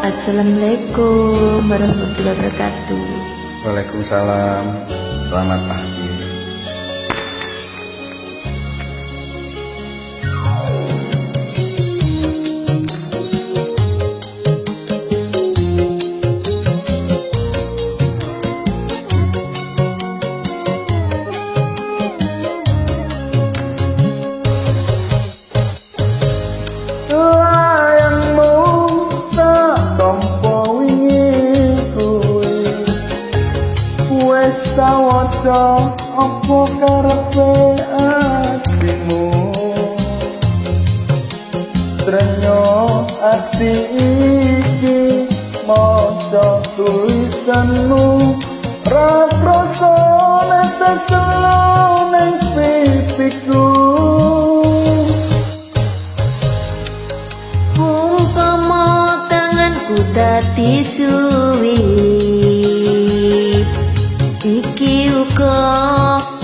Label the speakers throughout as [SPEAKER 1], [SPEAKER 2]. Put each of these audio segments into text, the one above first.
[SPEAKER 1] Assalamualaikum warahmatullahi wabarakatuh.
[SPEAKER 2] Waalaikumsalam. Selamat pagi. Layangmu tak tompo wingi kuwi, wis tak waca apa karepe atimu. Trenyo ati iki maca tulisanmu, ra krasa netes ning pipiku.
[SPEAKER 1] Umpama tanganku dadi suwi, iki uga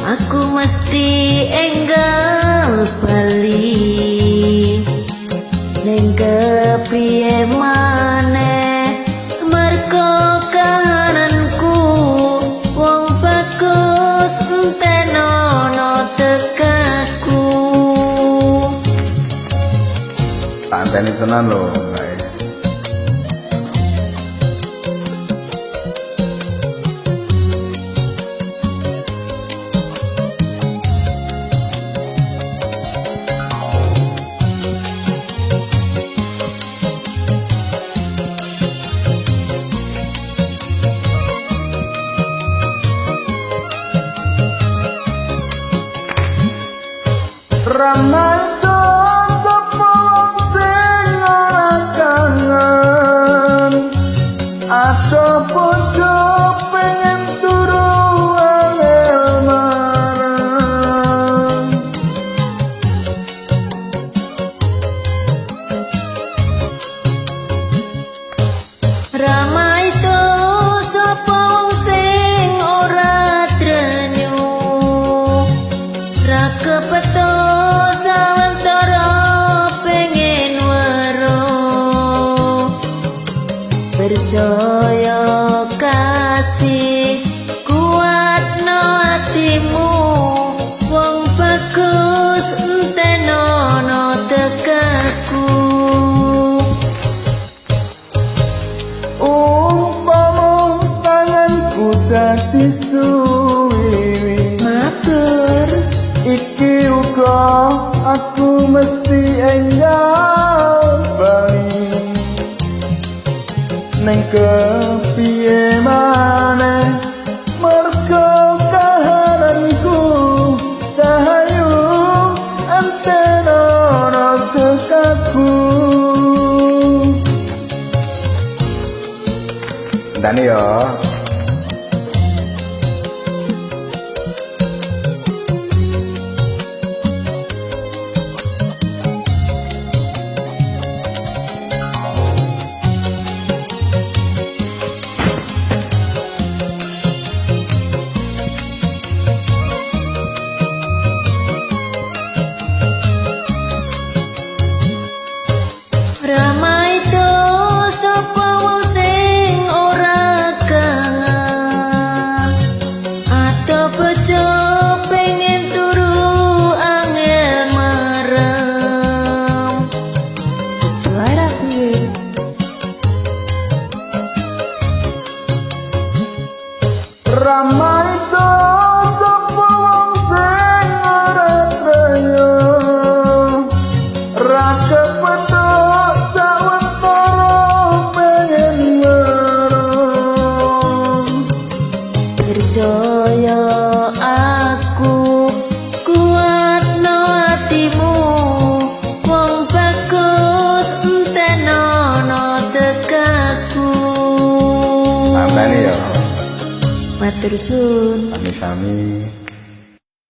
[SPEAKER 1] aku mesti enggal bali. Ning kepriye maneh, mergo kahananku, wong bagus entenono tekaku.
[SPEAKER 2] Tak anteni tenan lho, Mbak. Ramai sapa wong sing ora kangen, atau bojo pengen turu angel marang.
[SPEAKER 1] Ramai to sapa wong sing ora trenyu, ra kepetho sawetara pengen weruh. Percaya kasih, kuatno atimu, wong bagus entenono tekaku.
[SPEAKER 2] Umpama tanganku dadi suwiwi,
[SPEAKER 1] Matur.
[SPEAKER 2] Iki uga aku mesti enggal bali. Ning kepiye maneh, mergo kahananku, cahayu entenono tekaku. Enteni yo.
[SPEAKER 1] Ramai to sapa wong sing ora kangen, atau bojo pengen turu angel marem. Juara piye?
[SPEAKER 2] Ramai to sapa wong sing ora treyo, ra kepethuk sawetara pengen weruh.
[SPEAKER 1] Percaya aku, kuatno atimu, wong bagus entenono tekaku.
[SPEAKER 2] Tambani yo.
[SPEAKER 1] Matur suwun.
[SPEAKER 2] Sami-sami.